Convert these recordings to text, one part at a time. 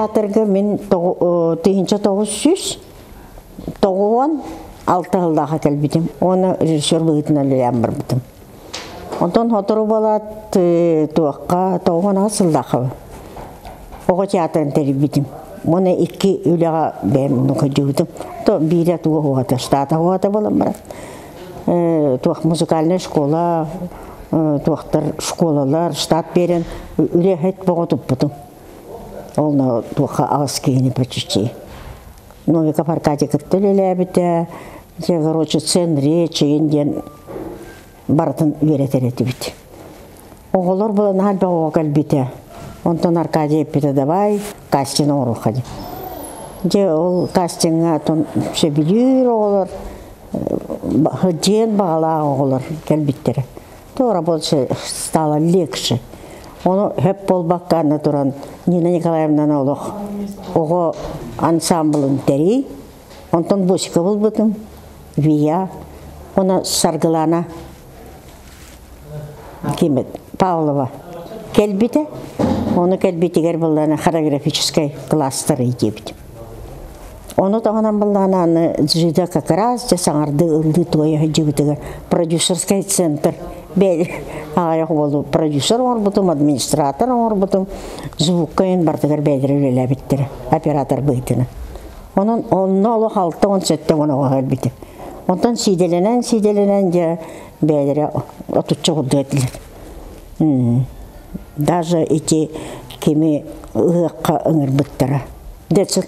Театрга мин 1996 сыллааха кэлбитим. Уонна режиссер быһыытынан үлэлээн барбытым. Онтон сотору буолаат туохха 98 сыллаахха оҕо театрын тэрийбитим. Уонна икки үлэҕэ бэйэм онно сылдьыбытым. То биирэ туга уһата, штата уһата буолан баран. Туох музыкальная школа, туохтар школалар, штат биэрэн үлэһит боҕо туппутум. Ол туохха аҕыс киһини почти. Новиков Аркадий кытта үлэлээбитэ. Короче, цен речи диэн барытын үөрэтэр этибит. Оҕолор буолан наһаа элбэх оҕо кэлбитэ. Онтон Аркадий эппитэ давай кастинг оҥоруохха диэн. Дьэ ол кастиҥҥа отон сөбүлүүр оҕолор, дьиэн баҕалаах оҕолор кэлбиттэрэ. То работать стало легче. Ону хөп буолбакка аны туран Нина Николаевнаны олох оҕо ансамблын тэрий. Онтон Босика булбутум, Вия, она Саргылана ким Павлова кэлбитэ. Ону кэлбитигэр быллана хореографическай класстары диэбит. Ону таһынан быллана аны Джида как раз дьэ саҥарды ыллыы туойа сылдьыбытыгар продюсерскай центр бэл аҕайах уолу продюсер оҥорбутум, администратор оҥорбутум, звукка ин бартыгар бэйэлэрэ үлэлээбиттэрэ оператор быһыытынан. Онон онно олох 67 уон оҕо кэлбитим. Онтон сиидэлэнэн сиидэлэнэн дьэ бэйэлэрэ отучча курдук этилэр. Даже ити кими ыһыахха ыҥырбыттара. Децл.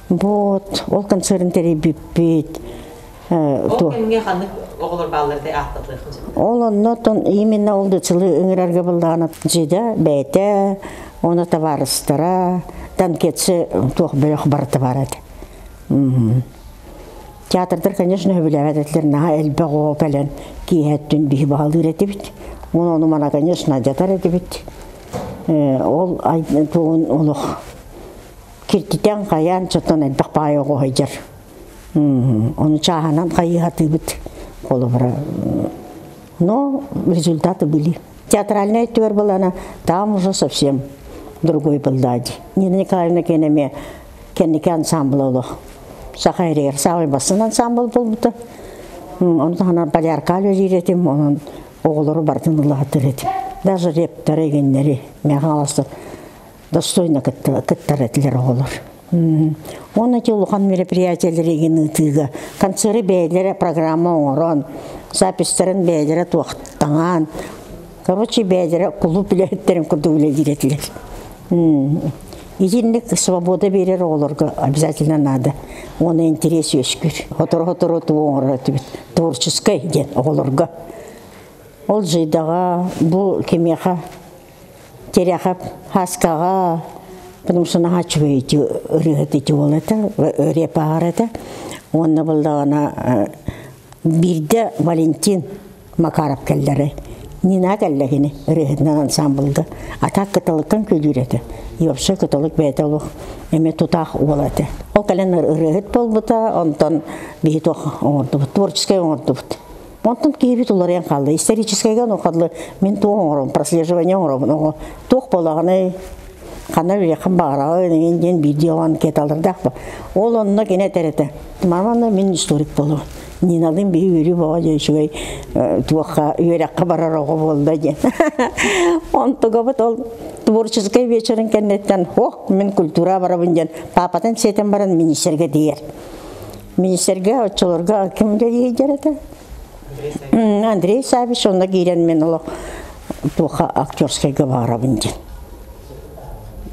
Вот, ол концерын тэрийбиппит. Ол кэмҥэ ханнык оҕолор бааллар дэ ааттатыаххын сөп. Ол онно именно ол децлы ыҥырарга быллаана жида бэйэтэ, оны табаарыстара, танкетсы туох бөлөх барыта бар этэ. Театрдар, конечно, сөбүлээбэт этилэр, наһаа элбэх оҕо кэлэн киэһэттин биһи баһалыыр этибит. Оны ону мана, конечно, алдьатар этибит. Ол тугун олох киртитэн хайаан чотон элбэх баай оҕо сылдьар. Ону чааһынан хайыһатыыбыт холобура. Но результаты были. Театральная өттүгэр былана там уже совсем другой был дади. Нина Николаевна кэнэме кэнники ансамбл олох. Саха эригэр саамай бастын ансамбл буолбута. Ону таһынан полярка үлэлиир этим, онон оҕолору барытын ыллаһаттыр этим. Даже репторы эгиннэри мегаластар достойно кыттар этилэр оҕолор. Уонна ити улахан мероприятиелер игин ыытыыга концеры бэйэлэрэ программа оҥорон, записьтарын бэйэлэрэ туохтаҥаан, короче, бэйэлэрэ кулууп үлэһиттерин курдук үлэлиир этилэр. Итинник свобода биэрэр оҕолорго обязательно надо. Уонна интерес үөскүүр. Хотору-хотору тугу оҥорор этибит. Творческай диэн оҕолорго. Ол жыйдаҕа бу кимиэхэ Теряхов Хаскаҕа, потому что наһаа үчүгэй ити ырыаһыт ити уол этэ, репаар этэ. Уонна буллаҕына биирдэ Валентин Макаров кэллэри. Нина кэллэ кини ырыаһытынан ансамблга. А так кыталыктан күлүүр этэ. И вообще кыталык бэйэтэ олох эмиэ тутаах уол этэ. Ол кэлэн ырыаһыт буолбута, онтон биһи туох оҥордубут, творческай оҥордубут. Онтон киһибит уларыйан хаалла. Историческайга ону мин туох оҥоробун, прослеживание оҥоробун. Оҕо туох буолаҕыный, ханна үлэххин баҕараҕын эҥин диэн биирдии оҕо анкеталардаах Ол онно кини этэр этэ. Мамана мин историк буолуом. Ниналыын биһи үөрүү боҕо дьэ үчүгэй туохха үөрэххэ барар оҕо буолла диэн. Онтугабыт ол творческий вечерин кэнниттэн ох мин культура барабын диэн папатын сиэтэн баран министргэ тиийэр. Министргэ оччолорго ким үлэлиир этэ? Андрей Савич онно киирэн мин олох туохха актерскайга баарабын диэн.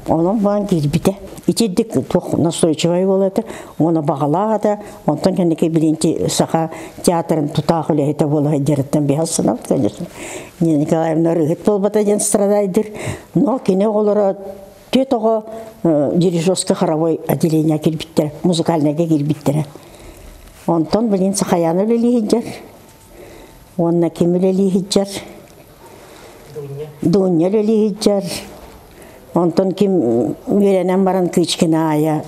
Онон баан киирбитэ. Итирдик туох настойчивай буола этэ, уонна баҕалаах этэ. Онтон кэнники билинти саха театрын тутаах үлэһитэ буола сылдьарыттан биһас санабыт, конечно. Нина Николаевна ырыһыт буолбата диэн страдайдыр. Но кини оҕолоро түөрт оҕо дирижерскай хоровой отделение киирбиттэрэ, музыкальныйга киирбиттэрэ. Онтон билин Сахаяна үлэлии сылдьар. Уонна ким үлэлии сылдьар? Дуня үлэлии сылдьар. Онтон ким үөрэнэн баран Кычкина Аайа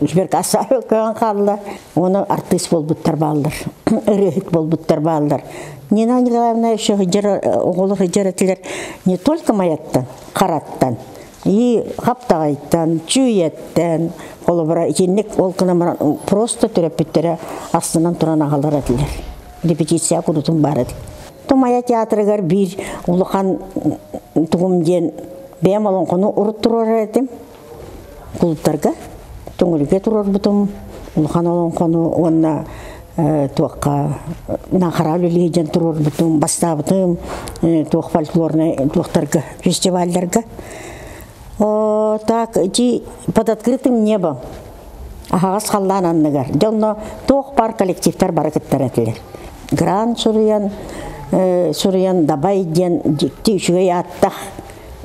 сберкасса көөн хаалла. Оны артыыс буолбуттар бааллар. Ырыаһыт буолбуттар бааллар. Нина Николаевна еще сылдьар оҕолор сылдьар этилэр не только Маяттан, Хараттан. И Хаптаҕайтан, Чүүйэттэн, холобура итинник ол гынан баран просто төрөппүттэрэ астынан туран аҕалар этилэр. Репетиция курутун баар этэ. Тумайа театрыгар биир улахан тугум диэн бэйэм олоҥхону урут туруорар этим. Кулуттарга Түҥүлгэ туруорбутум улахан олоҥхону уонна туохха Нахара үлэлии диэн туруорбутум, бастаабытым туох фольклорнай туохтарга, фестивальдарга. Так, ити под открытым небом аһаҕас халлаан анныгар. Дьэ онно туох баар коллективтар бары кыттар этилэр. Гран суруйан, суруйан Дабай диэн дьикти үчүгэй ааттах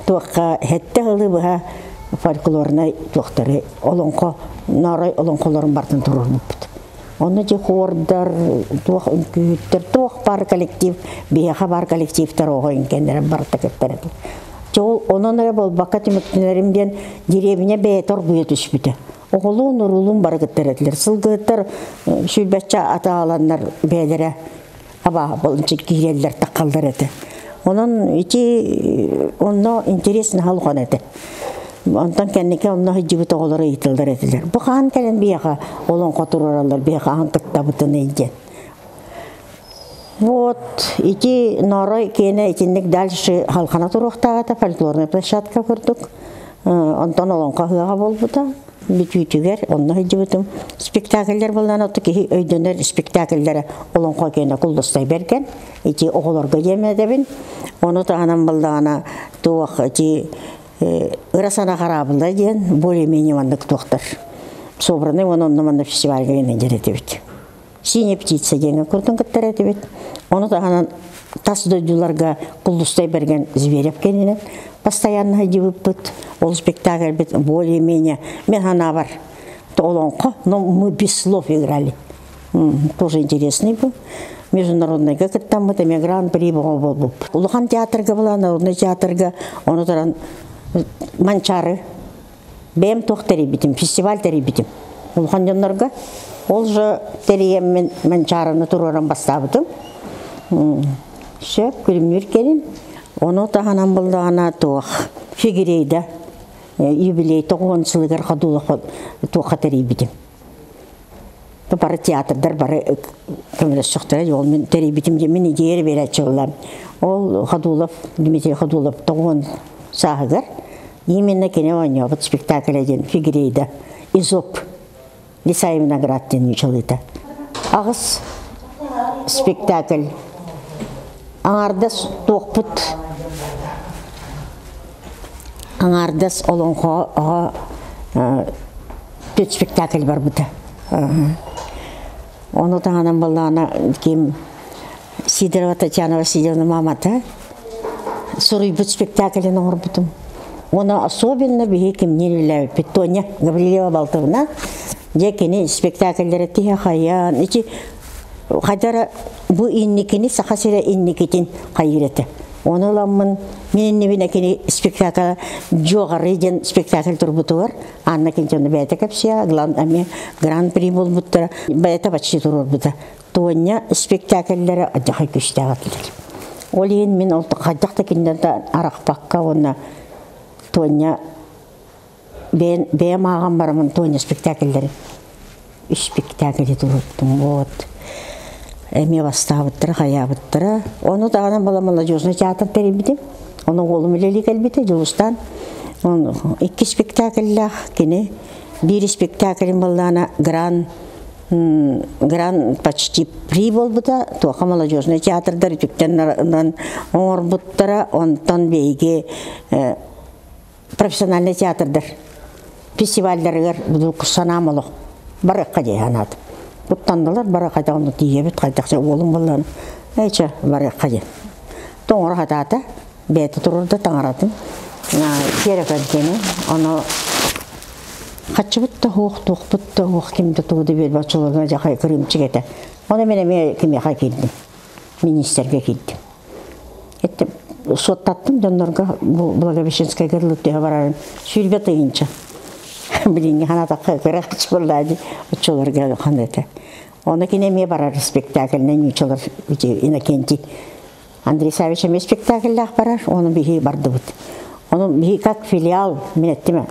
туохха сэттэ сылы быһа фольклорнай туохтары олоҥхо ноорой олоҥхолорун барытын туруорбуппут. Онно дьэ хуордар, туох үҥкүүһүттэр, туох баар коллектив, биһиэхэ баар коллективтар оҕо үҥкэннэрэ барыта кыттар этэ. Дьэ ол онон эрэ буолбакка түмүктэнэрим диэн деревня бэйэтэ оргуйа түспүтэ. Оҕолуун уруулуун бары кыттар этилэр. Сылгыһыттар сүүрбэччэ атааланнар бэйэлэрэ абааһы болунча киирэллэр таххаллар этэ. Онон ити онно интересно халхан этэ. Онтон кэнники онно сылдьыбыт оҕолор ыйытыллар этилэр. Бу хаан кэлэн биһиэхэ олоҥхо туруораллар, биһиэхэ аһан кыттабытыный диэн. Вот ити Ноорой киэнэ итинник дальше халхана туруохтаах этэ, фольклорная площадка курдук. Онтон олоҥхо ыһыаҕа буолбута. Бүтүүтүгэр онно сылдьыбытым. Спектакльлэр буоллаан оту киһи өйдөнөр спектакльлэрэ олоҥхо киэнэ Куллустай Бэргэн. Ити оҕолорго диэмэтэбин. Ону таһынан буоллаҕына туох ити ыра санаа хараабыла диэн более-менее маннык туохтар. Собранный уонна онно манна фестивальга гынан этибит. Синяя птица диэҥҥэ курдун кыттар этибит. Ону таһынан тас дойдуларга Куллустай Бэргэн Зверев кэннинэн постоянно сылдьыбыппыт. Ол спектакльбит более-менее мен санаабар олоҥхо, но мы без слов играли. Тоже интересный был. Международныйга кыттаммыт, эмиэ гран-при буолбуппут. Улахан театрга была, народный театрга, ону таран Манчары бэйэм туох тэрийбитим, фестиваль тэрийбитим. Улахан дьоннорго. Ол же тэрийэммин Манчаарыны туруоран бастаабытым. Сөп, күлүмнүүр кэлин. Ону таһынан буллаҕына туох Фигерейда юбилей тоҕуон сылыгар ходула туохха тэрийбитим. Бары театрдар бары көмөлөсөхтөрө ол мин тэрийбитим диэн мин идея биэрээччи буоллам. Ол Ходулов Дмитрий Ходулов тоҕуон сааһыгар именно кини оонньообут спектакль диэн Фигерейда Изоп Лисай Виноград диэн нуучалыыта. Аҕыс спектакль аҥаардас туохпут аҥаардас олоҥхоҕо түөрт спектакль барбыта. Ону таһынан буоллаҕына ким Сидорова Татьяна Васильевна мамата суруйбут спектаклин оҥорбутум. Уонна особенно биһи кимниин үлэлээбиппит Тоня Гаврильева Балтовна дьэ кини спектакльлэрэ тиһэ хайаан ити хайдара бу инникини Саха сирэ инникитин хайыыр этэ. Ону ыламмын мин иннибинэ кини спектакль Дьуоҕары диэн спектакль турбутугар Анна Кентьевна бэйэтэ кэпсиэ, эмиэ гран-при буолбуттара, бэйэтэ почти туруорбута. Туонньа спектакльлэрэ адьахай күүстээх этилэр. Ол иһин мин ол хайдах да кинилэртэн арахпакка уонна Туонньа бэйэм бэйэм ааҕан бараммын Туонньа спектакльлэрин спектакльи туруорбутум. Вот. Эмиэ бастаабыттара, хайаабыттара. Ону даҕаны была молодежный театр тэрийбитим. Ону уолум үлэлии кэлбитэ, Дьулустаан. Икки спектакльлээх кини. Биир спектаклин буоллаана Гран Гран почти при буолбута, туоха молодежный театрдар үтүктэн оҥорбуттара, онтон биһиги профессиональный театрдар фестивальдарыгар санаам олох барыахха дии санаатым. Куттаннылар бары хайдах онно тиийэбит, хайдах уолум буоллаҕына, эчэ барыахха диэн. Тоҥоро хатаата, бэйэтэ турурда таҥаратын киэрэ көрдүнэ, ону хаччыбыт да суох, туохпут да суох, ким да тугу да биэрбэт оччолорго дьэ кырыымчык этэ. Ону мин эмиэ кимиэхэ киирдим, министргэ киирдим. Эттим, суоттаттым дьоннорго бу Благовещенскайга дылы төһө барарын 120 тыһыынча. Билиҥҥи санаатахха кыра буоллаа дии, оччолорго улахан этэ. Ону кини эмиэ барар спектакльнай нуучалар Иннокентий Андрей Савич эмиэ спектакльлаах барар, ону биһи бардыбыт. Ону как филиал мин эттим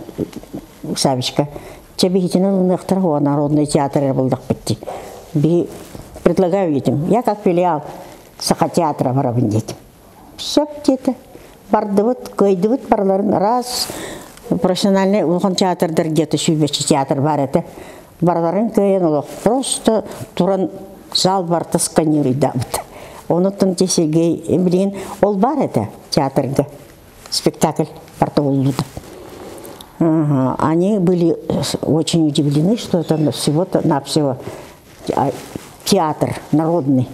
Савичка. Чэ биһитин ылыныахтара хуа народный театр эрэ булдахпыт дии. Би предлагаю этим. Я как филиал Саха театра барабын диэтим. Сөп диэтэ. Бардыбыт, кыайдыбыт барыларын раз профессиональный улахан театрдар где-то сүүрбэччэ театр бар этэ. Барыларын кыайан олох просто туран зал барта сканируйдаабыт. Онуттан те Сергей билигин ол бар этэ театрга спектакль барта буллута. Они были очень удивлены, что это всего-то навсего театр народный.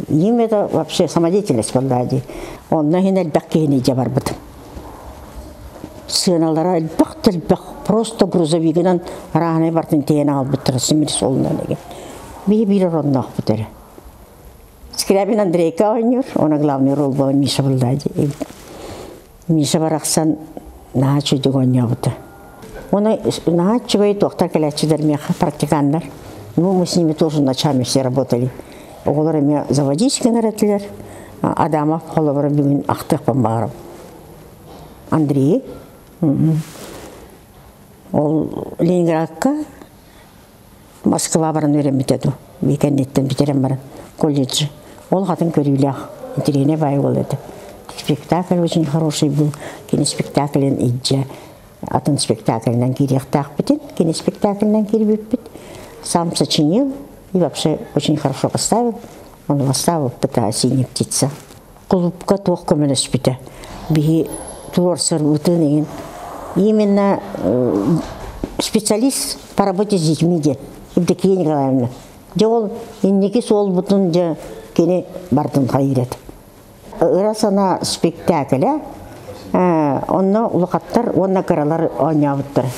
Им это вообще самодеятельность была. Онно иһин элбэх киһини дьэ барбытым. Сыаналара элбэх элбэх, просто грузовигынан арааһынай бартын тиэйэн аҕалбыттара симир суолунан эгэ. Биһи биир оронноохпут эрэ. Скрябин Андрейка оонньуур, она главный роль была Миша Булдади. Миша барахсан наһаа үчүгэй оонньообута. Оны наһаа үчүгэй туохтар кэлээччилэр миэхэ практиканнар. Ну, мы с ними тоже ночами все работали. Оҕолор эмиэ заводить гынар этилэр. Адамов холобура бүгүн ахтыахпын баҕарабын. Андрей. Ол Ленинградка Москва баран үөрэммитэ дуу. Кэнниттэн бүтэрэн баран колледжы. Ол хатын көрүүлээх интириэнэ баай уол этэ. Спектакль очень хороший был. Кини спектаклин иджэ атын спектакльнан киириэхтээхпитин, кини спектакльнан киирбиппит. Сам сочинил и вообще очень хорошо поставил. Он поставил пыта «Синяя птица». Кулупка туох көмөлөспүтэ. Биһи туруорсарбытын иһин именно специалист по работе с детьми диэн Евдокия Николаевна. Дьэ ол инники суолбутун дьэ кини бардын хайыр этэ. Ыра санаа спектаклэ онно улахаттар уонна кыралар оонньообуттара.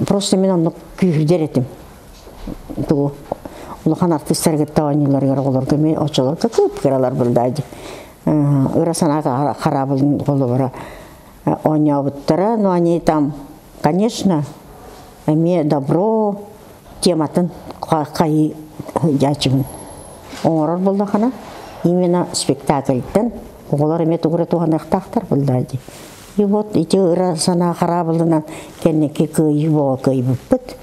Просто мин оннук күүһүрдэр этим. Тугу улахан артыыстары кытта оонньууларыгар оҕолорго мен оччолорго кып кыралар булдаадьы. Ыра санаа хараабылын холобура оонньообуттара, но они там, конечно, эмиэ добро тематын хайы дьаачыбын оҥорор буоллахына, именно спектакльтан оҕолор эмиэ тугу эрэ туһаныахтаахтар буллаа дии. И вот ити ыра санаа хараабылынан кэнники кыайыы буола кыайбыппыт.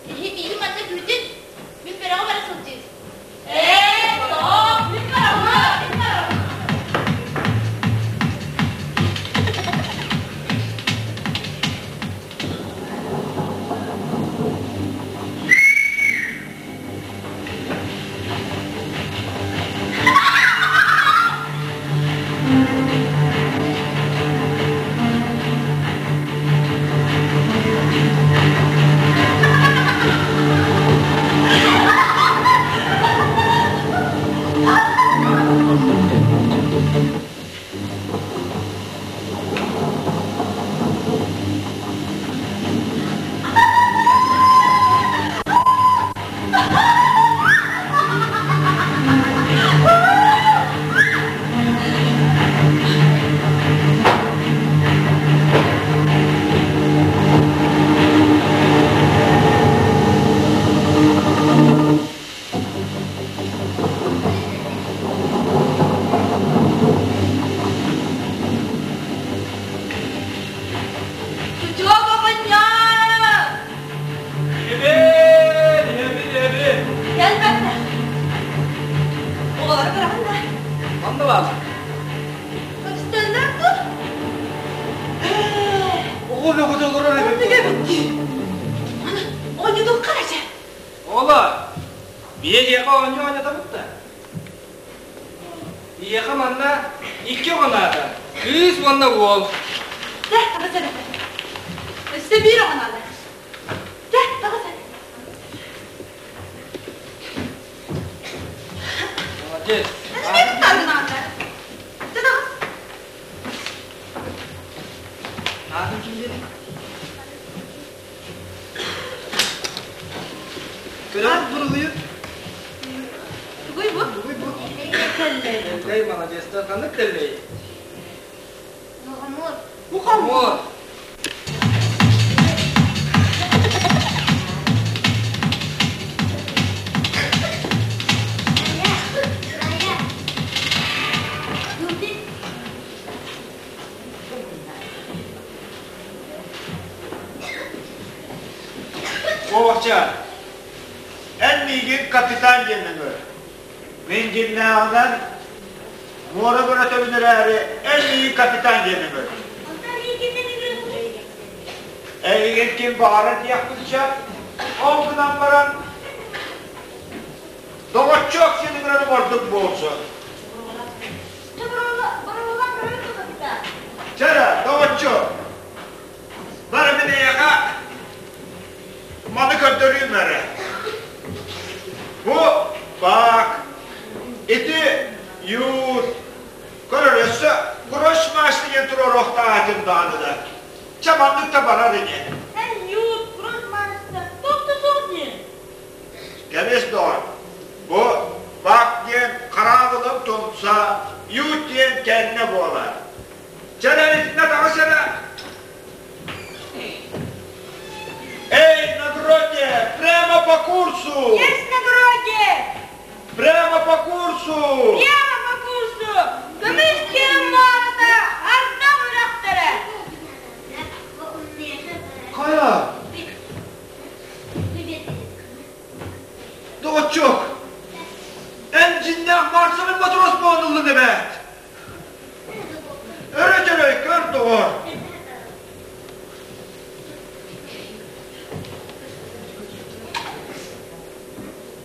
Киһи биир манна күүтүн, мин бэрэҕэ бара сылдьыым. Ээ, тоҕо? Мин бараммын, мин бараммын. Чучуок оҕонньор! Эбин, эбин, эбин. Кэлбэттэр. Оҕолору быраҕын да. Онно баар. Көстөллөр дуо? Оҕо бөҕөтө олорор эбит. Оннук эбит дии. Аны оонньотуохха эрэ чэ. Оҕолор, биһиэхэ оонньуу оонньотобут да. Ийэхэ манна икки оҕо наада. Кыыс уонна уол. Дэ, таҕыс эрэ. Өссө биир оҕо наада. Дэ, таҕыс эрэ. Молодец. Эмиэ куттаатын наада. Дэ, таҕыс. Аатын ким диэтиҥ? Көрөҕүт бурулуйу? Тугуй бу? Тугуй бу? Тэллэй молодецтар. Ханнык тэллэй? Мухомор. Мухомор. Уолчаан, эн миигин капитан диэн ыҥыр. Мин дьиннээҕинэн муора бөрөтөбүн эрээри, эн миигин капитан диэн ыҥыр. Эйигин ким баҕарар диэхпин сөп. Ол гынан баран, доҕоччуок син ыҥырарым ордук буолсу. Чэ эрэ, доҕоччуок, Бары мин эйиэхэ маны көрдөрүүм эрэ. Бу баак, ити ют, көрөр өссө грош диэн туруоруохтаах этим даҕаны да. Чэ маннык да барар ини. Эн ют, грош туох да суох диэн. Кэбис доҕор, бу бак диэн хараабылым тумса, ют диэн кэннэ буолар. Чэ, таҕыс эрэ. Эй, на гроте, прямо по курсу! Есть на гроте! Прямо по курсу! Прямо по курсу! Көмүс киэн муората, ардах үрэхтэрэ! Хайа? Доҕоччуок, эн дьиннээх Марсовый матрос буолан эбээт! Өрө дьөрөй көр, доҕор!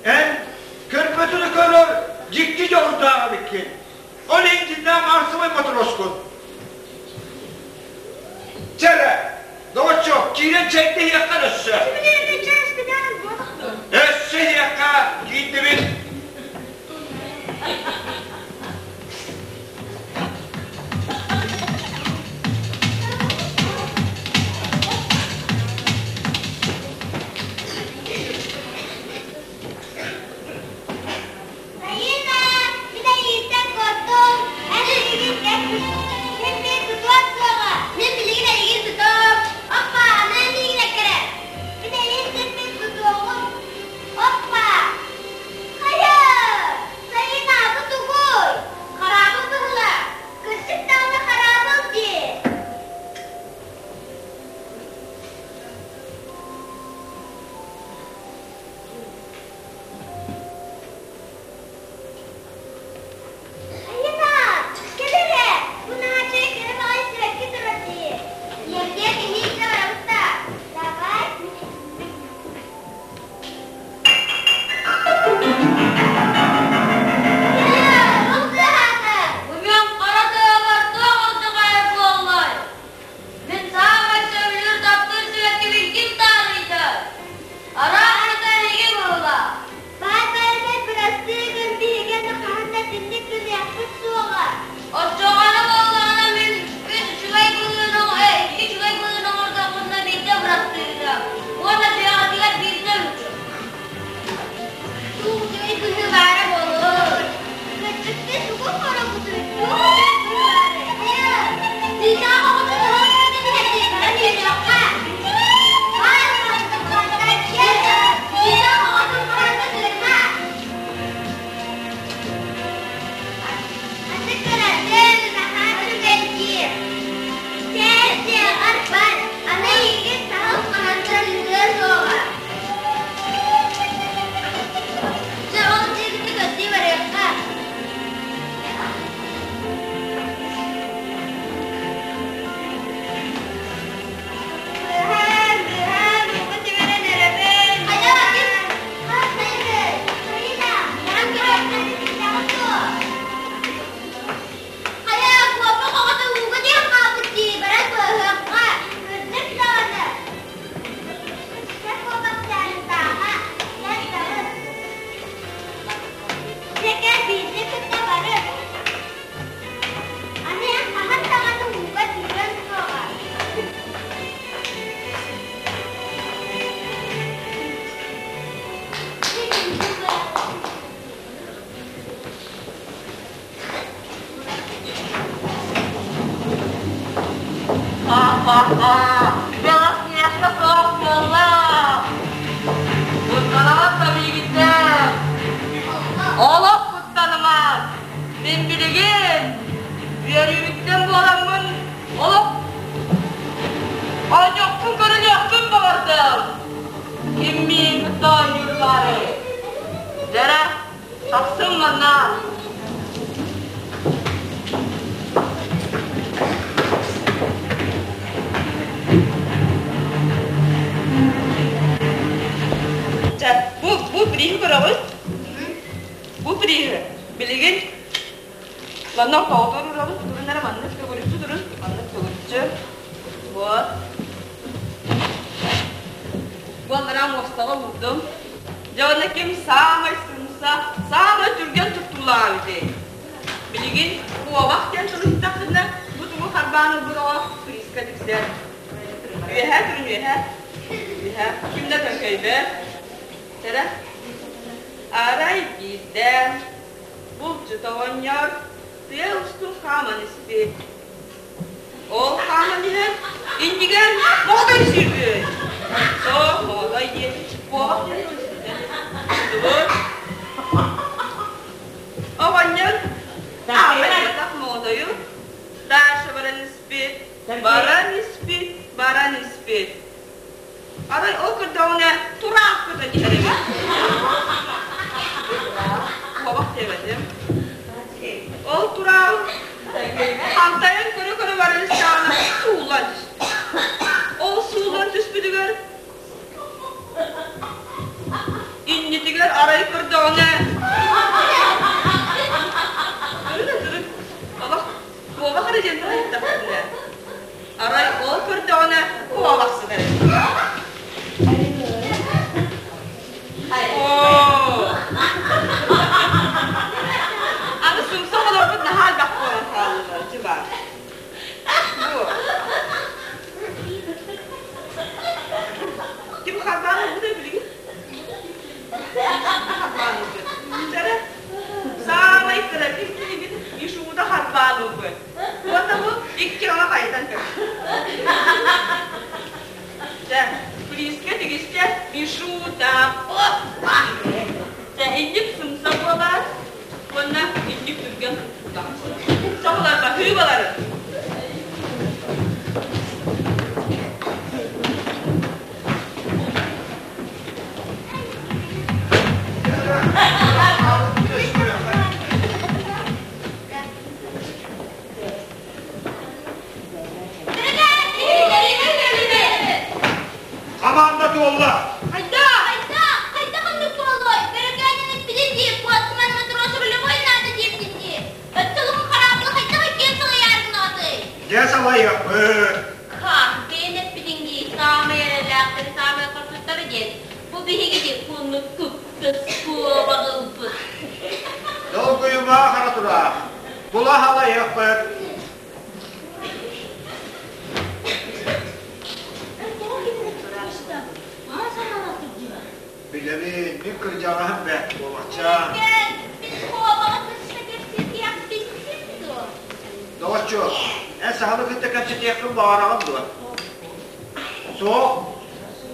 Эн көрбөтүнү көрөр дьикти дьоҕурдаах эбиккин. Ол иһин дьиннээх Марсовый матроскун. Чэ эрэ, доҕоччуок, киирэн чэйдэ иһиэххэ өссө. Өссө иһиэххэ киирдибит. Сайыына, мин эйигиттэн куоттум. Эн эйигин Мин мин тутуом суоҕа. Мин билигин эйигин тутуом. Оппа, аны миигин эккирэ. Мин эйигин син мин тутуоҕум. Оппа! Хайа! Сайыына, бу тугуй? Хараабыл быһыылаах. Кырдьык даҕаны хараабыл дии. Айына, кэл эрэ, бу наһааччы кэрэ баҕайы сибэкки турар дии. Ийэбитигэр кэһии илдьэ барабыт да? Давай. Бүгүн хара тыабар туох алдьархайа буоллай? Мин саамай сөбүлүүр таптыыр сибэккибин ким таарыйда? Арааһата эһиги быһыылаах. Баай-баайбай бырастыы гын биһиги аны хаһан да итинник гыныахпыт суоҕа. Оччоҕуна буоллаҕына мин үс үчүгэй быһыыны икки үчүгэй быһыыны оҥордохпуна биирдэ бырастыы гыныам. Уонна дьиэҕитигэр биирдэ ыытыам. Туох үчүгэй быһыы баара буолуой? Кырдьыкты тугу оҥоробутуй? Туох үчүгэй быһыы баарай? Тыытаах оҕотун оһох үрдүнэн иһэрдии баран үөрүөххэ. Тыытаах оҕотун харанта тыырма. Аты кыратын, наһаа үчүгэй дии. Чэ, дьиэҕэр бар, аны эйигин саһыл харанта тыытыа суоҕа. Дьэ, ол дьиэбитин көрдүү барыахха. Быһан, быһан, ууга түбэрэн эрэбин. Хайа, ким? Хайа, куоппах оҕото ууга диэн хаалбыт дии, баран быһыахха. Кырдьык даҕаны. Чэ, куобахчаанытааҕа, кэл барыс. Дьэ, кэл, биирдэ кытта барыс. Аны эн хаһан даҕаны ууга киириэҥ суоҕа. Ха-ха-ха! Белоснежка суох буолла! Куттанаҕыт да миигиттэн! Олох куттанымаҥ! Мин билигин үөрүүбүттэн буоламмын олох оонньуохпун көрүнүөхпүн баҕардым. Ким миигин кытта оонньуур баарый? Дьэрэ, тахсыҥ манна! Дьэ, бу, бу бирииһи көрөҕүт? Бу бирииһи билигин манна ортоҕутугар уурабыт, турун эрэ маннык төгүрүччү турун, маннык төгүрүччү. Вот. Бу анараа муостаҕа уурдум. Дьэ уонна ким саамай сымса, саамай түргэн туттуулаах эбитий? Билигин куобах диэн суруйдаххына, бу тугу харбаан ылбыт оҕо прииска тиксэр. Үөһээ турун үөһээ. Үөһээ. Ким да төҥкөйбөт. Тэрэ. Арай биирдэ булчут оҕонньор тыа устун хааман испит. Ол хааман иһэн иннигэр моҕотой сүүрбүт. Суох, моҕотой диэн куобах диэн тустубут. Оҕонньор аахайбатах моҕотойу Даша баран испит, баран испит, баран испит. Арай ол көрдөҕүнэ тураах көтөн иһэр эбит. Куобах диэбэтим. Ол тураах хантайан көрө-көрө баран истэҕинэ сууллан түстэ. Ол сууллан түспүтүгэр иннитигэр арай көрдөҕүнэ олох куобах эрэ диэн иһиттэхпинэ арай ол көрдөҕүнэ куобах сытар эбит. Оо! Аны сымса олорбут наһаа элбэх буолан хааллылар, дьыбаар. Бу. Ким харбаан ылбытай билигин? Харбаан ылбыт. Дьэрэ, саамай кыра ким киһибит Ишуда харбаан ылбыт. Уонна бу икки аҥа хайытан кэбиспит. Дьэ, Кулиска тигистэ Мишута. Опа! Дьэ, инник сымса буолар уонна инник түргэн туттуулаах буолар. Чоҕулар баһыыбаларын. Хамаанда туолла! Хайдах? Хайдах? Хайдах оннук буолуой? Бөрөкөөнүн эппитин дии, куотсуман матросу рулевой наада диэбитин дии. Өттөлүгүн хараабылы хайдах иккиэн салайаары гынаҕытый? Дьэ салайыахпыт. Как? Бэйэн эппитиҥ дии, саамай эрэллээхтэри, саамай хорсуттары диэн. Бу биһиги дии куннук кыптыс куобаҕылбыт. Долгуйума хара тураах. Була халайыахпыт. Билэбин, мин кырдьаҕаһым бэрт буолаччаан. Доҕоччуок, эн сахалы кытта кэпсэтиэххин баҕараҕын дуо? Суох.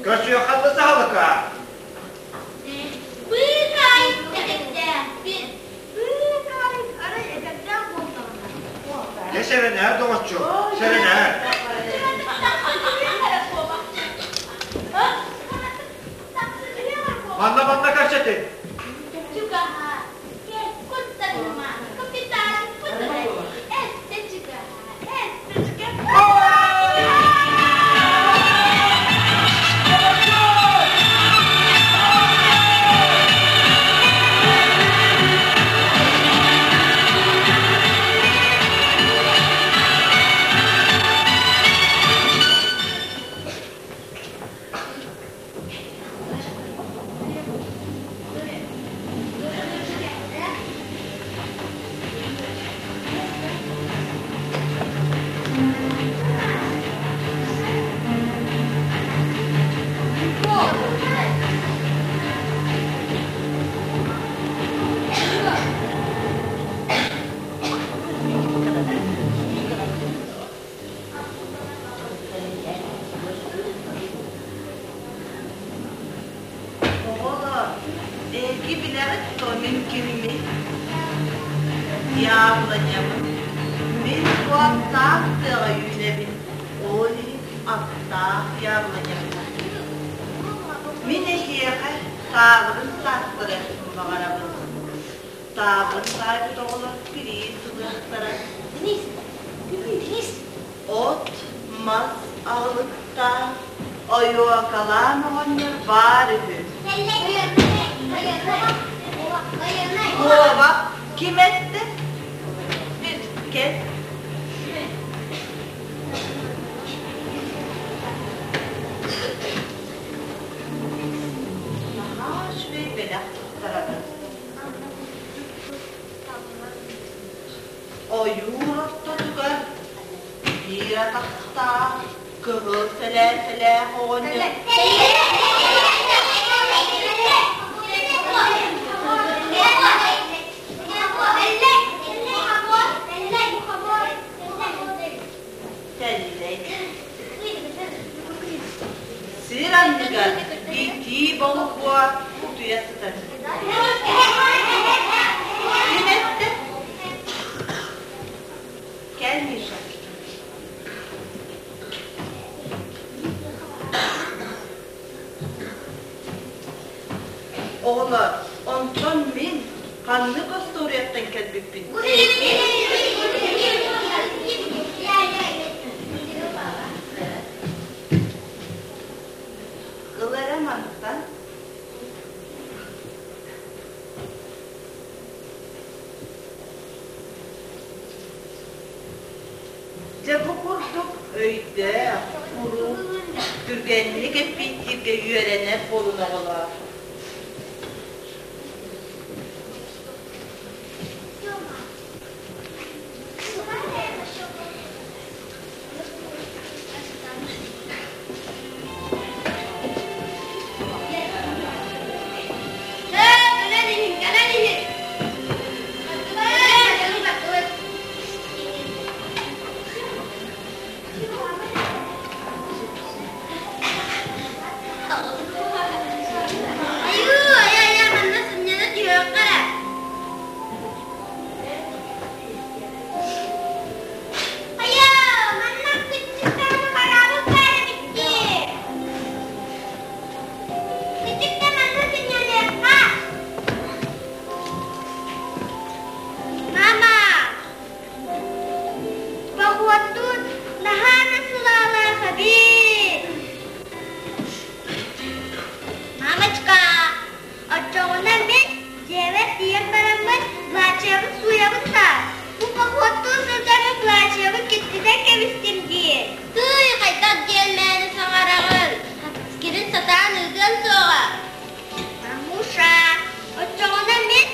Көрсүөххэ да сахалыка. Быыкай эдэрдээхпин. Быыкай арай эдэрдээх буоллаҕына. Дьэ сэрэнээр, доҕоччуок, сэрэнээр. Манна манна кэпсэтин. Оҕолор, эһиги билэҕит дуо мин киммин? Яблонябын. Мин уоттаах тыаҕа үүнэбин, ол иһин аттаах яблонябын. Мин эһиэхэ таабырын тааттарыахпын баҕарабын. Таабырын таайбыт оҕолор бириис ылыахтара. Денис, Денис. От, мас аҕылыктаах, ойуокалаан оҕонньор баар үһү. Куобах ким эттэ? Кэл. Наһаа үчүгэй бэлэх туттарабын. Ойуур ортотугар биир атахтаах, кыһыл сэлээппэлээх оҕонньор тэллэй. Сир анныгар итии болукуо утуйа сытар. Ким эттэ? Кэл, Миша. Оҕолор, онтон мин ханнык остуоруйаттан кэлбиппин Ыл эрэ мантан. Дьэ бу курдук өйдөөх, куруук, түргэнник эппиэттииргэ үөрэнэр буолун оҕолоор. Кэлэн иһин, кэлэн иһин. Айыы, айа, манна сынньана түһүөххэ эрэ. Айаа, манна кыччыктааны хараабыл баар эбит дии. Кыччыкта манна сынньаныахха. Мама, Походтуун наһаа да сылаалаах эбит. Мамочка, оччоҕуна мин дьиэбэр тиийэн бараммын былаачыйабын сууйабын да, бу походтуу сылдьарым былаачыйабын киртитэн кэбистим дии. Тыый, хайдах диэн мээнэ саҥараҕын? Кирин сатаан ыытыан суоҕа. Мамуша, оччоҕуна мин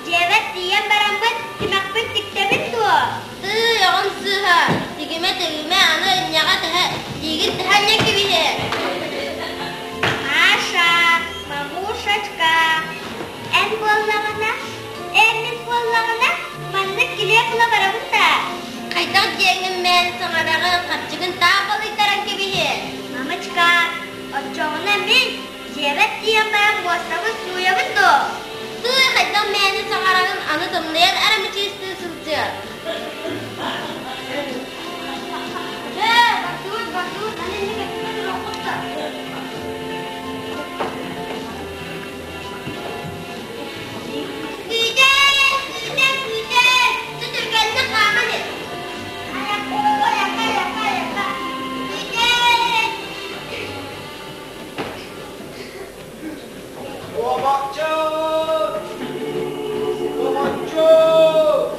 дьиэбэр тиийэн бараммын тимэхпин тиктэбин дуо? Тыый, оҕом сыыһа, тигимэ-тигимэ, аны инньэҕэ тэһэ, тиигин тэһэ кэбиһэ. Маша, мамушечка, эн буоллаҕына, эн мин буоллаҕына, маннык килиэп ыла барабын да? Хайдах диэҥҥин мээнэ саҥараҕын, харчыгын таах балыйтаран кэбиһэ. Мамочка, оччоҕуна мин Дьиэбэр тиийэн баран муостабын сууйабын дуо? Тыый, хайдах мээнэ саҥараҕын, аны тымныйан эрэ мычыыстыы сылдьыа. Ээ, бардыбыт, бардыбыт, аны инник өттүгэр туруохпут да. Күүтэн, күүтэн, күүтэн, түргэнник хааман ис. Айакка, айакка, айакка, айакка. Күүтэн. Куобахчыт! Куобахчыт!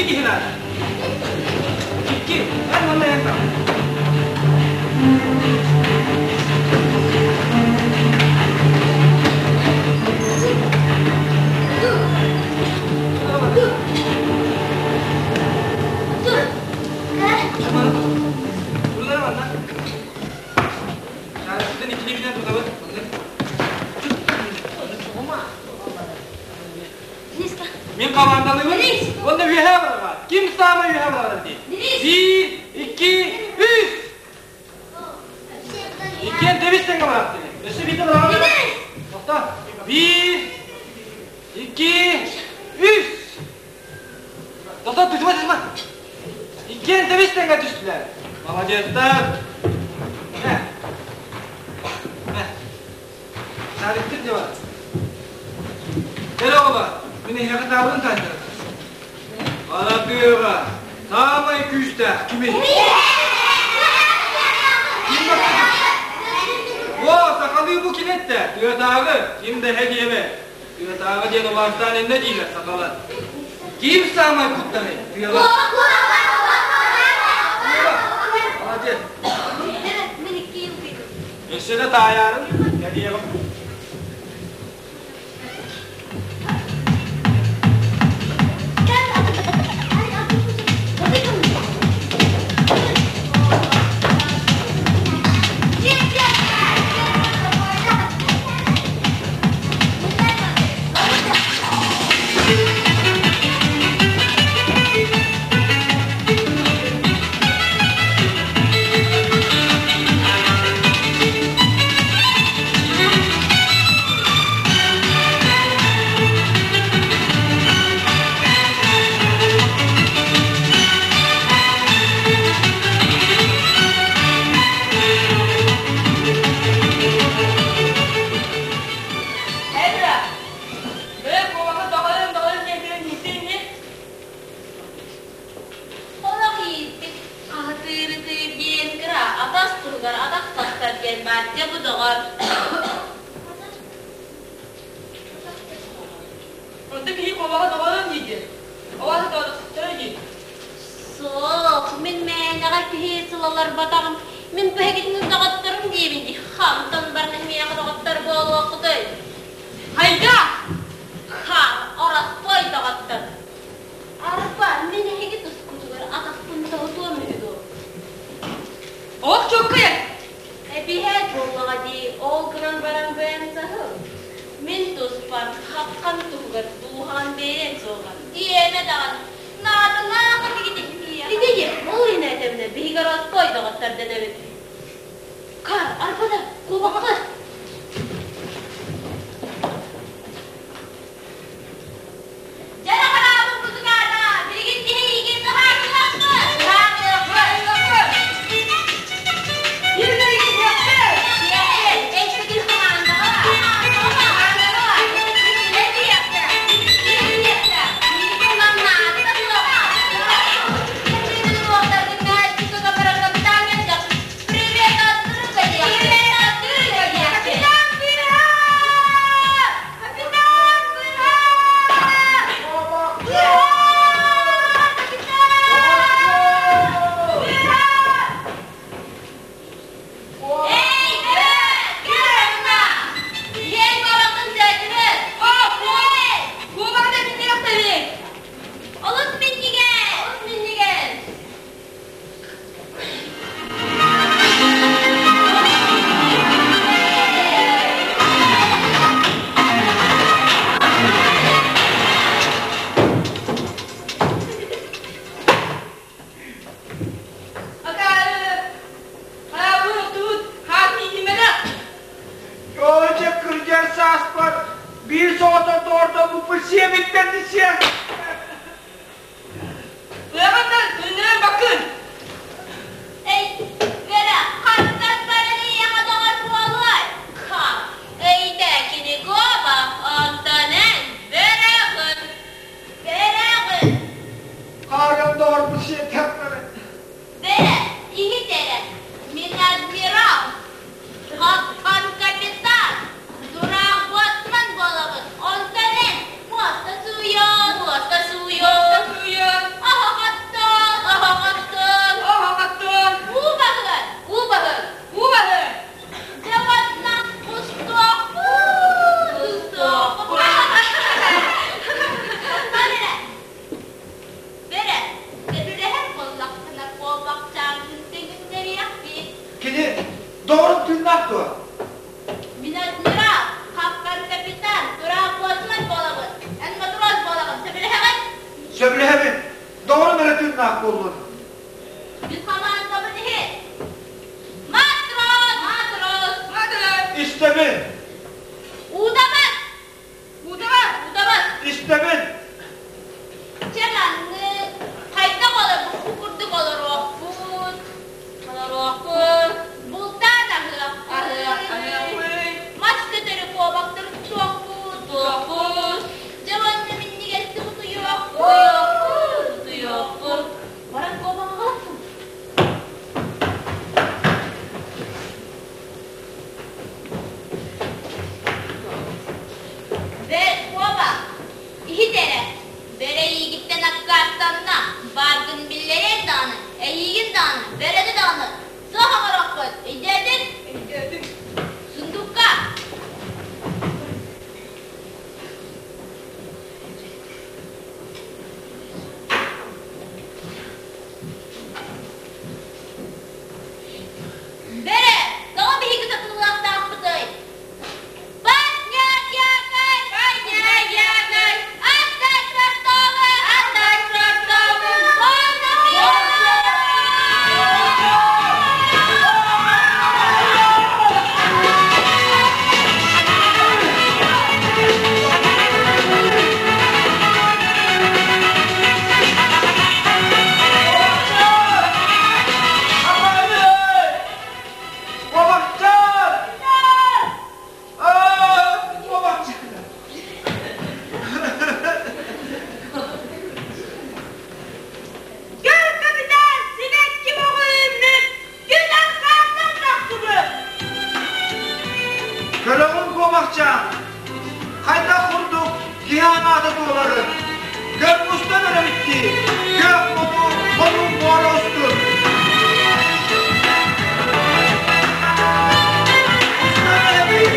Икки киһи наада. Икки. Эн уонна эн таҕыс. Bunları manna. Çaresinden ikili ikiden tutabın. Мин командалыыбын уонна үөһээ бараҕа. Ким саамай үөһээ барар дии? Биир, икки, үс! Иккиэн тэбис тэҥҥэ барахтыгын. Өссө биирдэ бараҕа. Тохто. Биир, икки, үс! Тохто, түтүмэ, түтүмэ. Иккиэн тэбис тэҥҥэ түстүлэр. Молодецтар. Мэ. Мэ. Саарыктыр дьэ бар. Кэл оҕолор, мин эһиэхэ таабырын таайтарабын. Аратыаҕа саамай күүстээх кимий? Ким бастакы? О, сахалыы бу ким эттэ? Тыатааҕы, ким да эһэ диэмэ. Тыатааҕы диэн убаастаан иннэ дииллэр сахалар. Ким саамай куттаный? Тыаҕа. Тыаҕа. Молодец. Өссө да таайаарын кэлиэҕим. Эдра, бэйэ куобаҕы доҕорун-доҕорун диэн иһитин Олох ииппит хаһытыыр-ытыыр диэн кыра атас туһугар атах тахсар диэн баар дьэ бу доҕор. Онто киһи куобаҕы доҕорун диир. Оҕо доҕордоспуттара дии. Суох, мин мээнэҕэ киһи сылаларбатаҕым. Мин бэһигитин доҕотторум диибин дии. Хантан баран миэхэ доҕоттор буолуоххутуй? Хайда? Ха, ороспуой доҕоттор. Арба, мин эһиги тускутугар атахпын тоһутуом үһү дуо? Ох, чуоккайа! Эбиһээт буоллаҕа дии, ол гынан баран бэйэм саһыл. Мин туспар хаххан туһугар дууһаҕын биэриэм суоҕа. Диэмэ даҕаны, наадалаах этигит иһимиэхэ. Ити диэн, ол иһин этэбинэ, биһиги ороспуой доҕоттор дэнэбит. Кар, арбада, куобахха! Дьэ, хараабын кутугаата, билигин киһи иигин наһаатылахпыт! Привет, Капитан Быра! Быра! Капитан! Быра! Эй, көр, Ей, баратын сәтіміз! О, куобаҕы да киниэхтэбит! Олус минньигэс! Олус минньигэс! Акаары, хараабын отуут, хаат мииннимэнэ! Дьэ, кырдьар сааспар биир соҕотох доҕордоммуппун сиэбиттэн сиэх. Ыаҕаттан үннүрэн бакын! Эй, Вера, хантан баран ийэҕэ доҕор буолуой? Ха, өйдөө кини куобах, онтон эн бөрөҕүн, бөрөҕүн. Хаарыан доҕорбун сиэтэхтэрэ. Бэрэ, иһит эрэ, мин адмирал, хаппан капитан, дураах боцман буолабын, онтон эн муоста сууйон, муоста Муоста сууйон. сууйан! тыыннаах буоллун. Мин хамаандабын иһит. Матрос! Матрос! Матрос! Истэбин! Удабат! Удабат! Удабат! Истэбин! Чэ маннык, хайдах олорбуппут курдук олоруохпут, олоруохпут, бултаан аһыахпыт, Аһыахпыт, мас көтөрү куобахтарын тутуохпут, туохпут, дьэ уонна минньигэстик утуйуохпут, утуйуохпут. Баран куобаҕы аҕалсыҥ. Бэл, куобах, иһит эрэ, бэрэ эйиигиттэн аккаастанна, бааргын биллэриэҥ даҕаны, эйиигин даҕаны, бэрэни даҕаны суох оҥоруохпут, өйдөөтүҥ? Өйдөөтүм. Сундукка! Бэрэ, тоҕо биһиги сатыллыахтаахпытый? Поднять якорь! Поднять якорь! Отдать швартовы! Отдать швартовы! Куобахчаан! Аа, куобахчаан! Көр, капитан, сибэкки бөҕө үүммүт, күн арҕааттан тахсыбыт. Көрөҕүн куобахчаан, хайдах курдук киһи анаата туоларын, көр мустан эрэбит дии, күөх муҥу хонуу муора устун. Устан эрэбит!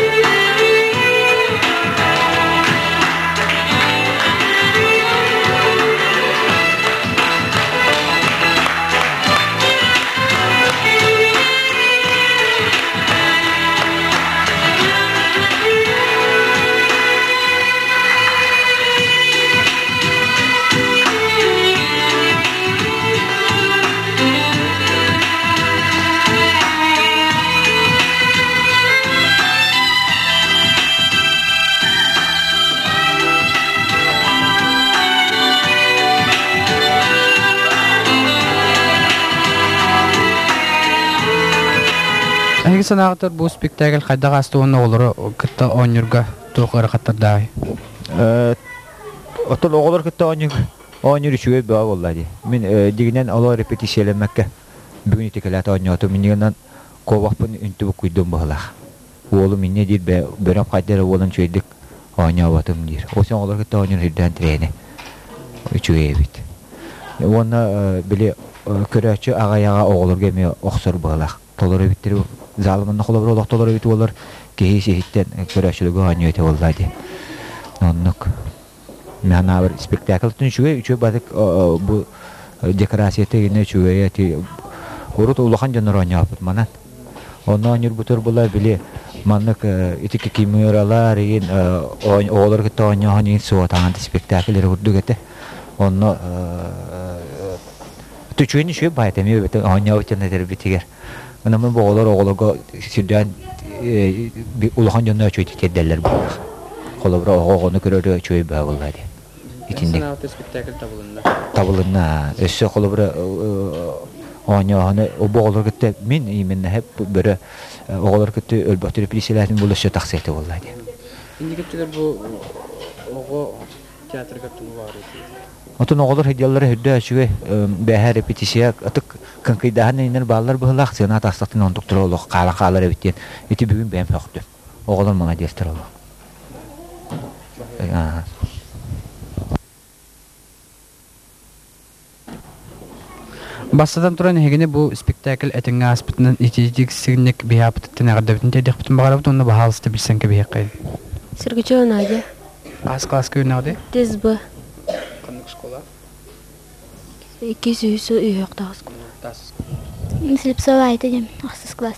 Эһиги санааҕытыгар бу спектакль хайдах ааста уонна оҕолору кытта оонньуурга туох ыарахаттардаахый? Оттон оҕолор кытта оонньуур оонньуур үчүгэй бөҕө буолла дии. Мин дьиҥинэн олох репетициялэммэккэ бүгүн ити кэлээт оонньоотум. Иннигинэн куобахпын үнтү буккуйдум быһыылаах. Уолум инньэ диир бөрөм хайда эрэ уолан үчүгэйдик оонньооботум диир. Ол син оҕолор кытта оонньуур үрдээн тирээни үчүгэй эбит. Уонна били көрөөччү аҕай-аҕа оҕолорго эмиэ охсор быһыылаах. Толору эбиттэр залым онно холобур олох толору эбит буолар киһи сиһиттэн көрөөччүлэргэ оонньуу этэ буолла дии. Оннук. Мин анаабар спектакль үчүгэй үчүгэй батык бу декорацията гинэ үчүгэй эти урут улахан дьоннор оонньооппут манан. Онно оонньуурбутугар була били маннык ити кикимыралар игин оҕолор кытта оонньооһун игин суотаан спектакль эрэ курдук этэ. Онно Үчүгэй үчүгэй баайта эмиэ бөтөн оонньообут дьон этэрбитигэр. Онон бу оҕолор оҕолорго сүрдээн улахан дьонно үчүгэйдик тиэрдэллэр буоллах. Холобура оҕо оҕону көрөрө үчүгэй баа буолла диэн. Итинник. спектакль табылынна. Табылынна. Өссө холобура оонньооһуну бу оҕолор кытта мин именно хеп бөрө оҕолор кытта өлбөхтөр репрессиялаатын була өссө тахсыа этэ буолла диэн. Инники өттүгэр бу оҕо театрга тугу баҕарар Отон оҕолор сылдьаллара үрдэ үчүгэй бээһэ репетиция ытык кыҥкыйдааһын иннэр бааллар быһылаах сыана тахсахтын онтуктара олох хаала хаалар эбит диэн ити бүгүн бэйэм сөхтүм. Оҕолор маладьыастар олох. Бастатан туран эһигини бу спектакль этэҥҥэ ааспытынан итиитик сигник биһаапытыттан эҕэрдэбитин тиэрдиэхпитин баҕарабыт уонна баһаалыста билсэн кэбиһиэххэйин. Сергучева Надя. Аас класска үүнэҕи? ТСБ. Ханнык школа? Иккис үһүс үһүөхтээх оскуола. Слепцова Айта диэн ахсыс класс.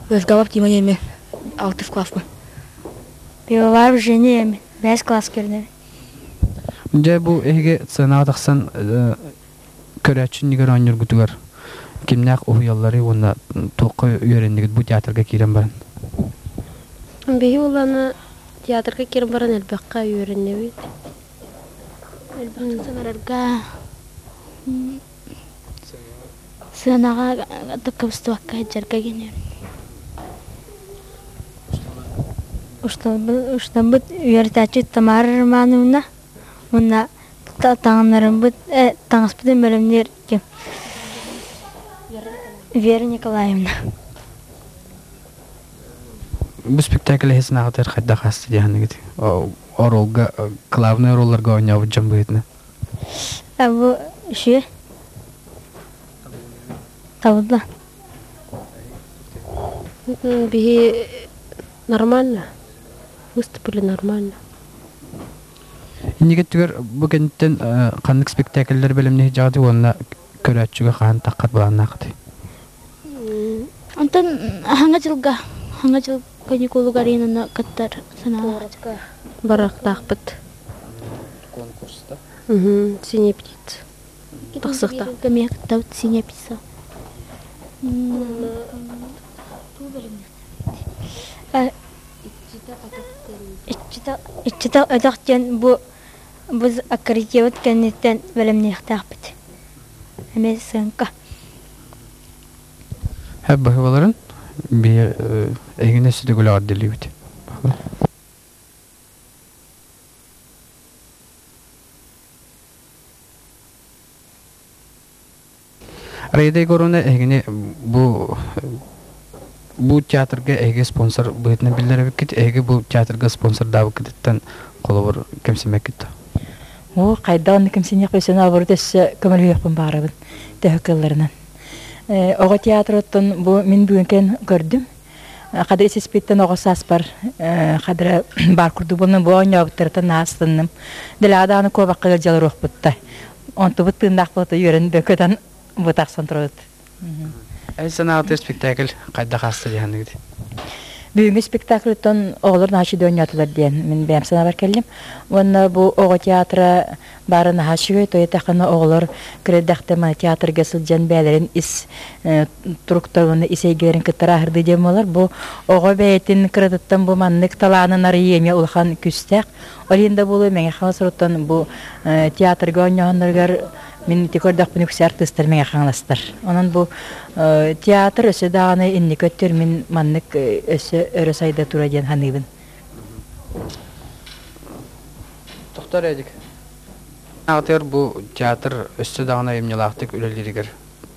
Разговор Тима Еме, алтыс класспын. Пивоваров Женя Еме, бэс класс көрүнэбин. Дьэ бу эһиги сценаҕа тахсан көрөөччү иннигэр оонньуургутугар кимнээх уһуйалларый уонна туохха үөрэннигит бу театрга киирэн баран? Биһи уланы театрга киирэн баран элбэххэ үөрэннибит. Элбэхтик саҥарарга, сыанаҕа кыбыстыбакка сылдьарга гинэ. Устаммыт үөрэтээччи Тамара Романовна уонна таҥыннарыммыт таҥаспытын бэлэмниир ким Вера Николаевна. Бу спектакль иһи санааҕытыгар хайдах ааста диэхиныгыт? Оруолга, главный оруолларга оонньообут дьон быһыытынан. Бу үчүгэй. Табылла. Биһи нормально. Выступили нормально. Инники өттүгэр бу кэнниттэн ханнык спектакльлэр бэлэмнэһи дьаҕыты уонна көрөөччүгэ хаһан таххар былааннаахытый? Онтон хаҥа дьылга, хаҥа дьыл каникулугар инаны кыттар санаалаах. Барыахтаахпыт. Конкурста? Синяя птица. Тахсыахтаах. Кэмиэ кыттабыт синяя птица. Иччитэх өтөх диэн бу бу аккредитиват кэнниттэн бэлэмниэхтээхпит. Эмиэ сыаҥка. Хэп баһыбаларын биир эһигини өссө төгүл эҕэрдэлиибит. Раида Егоровна эһигини бу бу театрга эһиги спонсор быһыытынан биллэр эбиккит. Эһиги бу театрга спонсордаабыккытыттан холобур кэмсимэккит да? Оо, хайдах онно кэмсиниэхпин өссө наоборот өссө көмөлөһүөхпүн баҕарабын төһө кыалларынан. Оҕо театрыттан бу мин бүгүн көрдүм. Хадыр исиспиттэн оҕо сааспар хадыра баар курдук буолан бу оонньообуттарыттан аастанным. Дэлэҕэ даҕаны куобахха ыалдьалар Онтубут тыыннаах буолта үөрэн бөкөтөн бу тахсан турабыт. Эн санаҕытыгар спектакль хайдах ааста диэханыгыт? Бүгүҥҥү спектакльтан оҕолор наһаа үчүгэй оонньоотулар диэн мин бэйэм санаабар кэллим. Уонна бу оҕо театра баара наһаа үчүгэй, то этахына оҕолор кыра эрдэхтэн театрга сылдьан бэйэлэрин ис туруктарын ис эйгэлэрин кытта ааһырдыы диэн буолар. Бу оҕо бэйэтин кыратыттан бу маннык талаанын арыйыы эмиэ улахан күүстээх. Ол иһин да буолуо Мэҥэ Хаҥалас оруттан бу театрга оонньооһуннарыгар мин ити көрдөхпүнэ үксэ артыыстар Мэҥэ Хаҥаластар. Онон бу театр өссө даҕаны инники өттүгэр мин маннык өссө өрө сайда тура диэн саныыбын. Тохтор Эдик. Аҕатыгар бу театр өссө даҕаны айымньылаахтык үлэлииригэр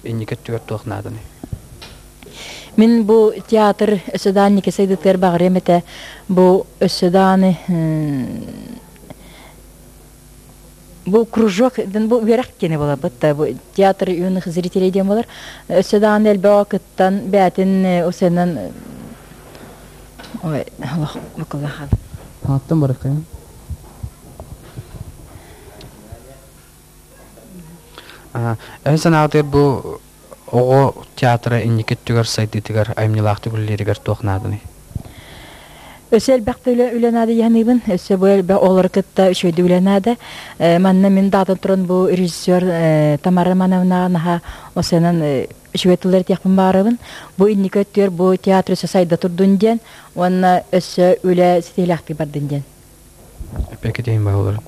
инники өттүгэр туох нааданый? Мин бу театр өссө даҕаны инники сайдыытыгар баҕарыам этэ. Бу өссө даҕаны бу кружок бу үөрэх киэнэ буоларбыт да бу театр юных зрителей диэн буолар. Өссө даҕаны элбэҕи кыттан бэйэтин усенан ой олох букулахан. Хааттан барыккайын. Эн санаатыгар бу оҕо театра инники өттүгэр сайдыытыгар айымньылаахтык үлэлииригэр туох нааданый? Өссө элбэх да үлэ, үлэ наада дии Өссө бу элбэх оҕолору кытта үчүгэйдик үлэ наада. Манна мин даҕатан туран бу режиссер Тамара Романовнаҕа наһаа осенан үчүгэй тыллар этиэхпин баҕарабын. Бу инники өттүгэр бу театр өссө сайда турдун диэн уонна өссө үлэ ситиһилээхтик бардын диэн. Эппекке дейин баҕаларын.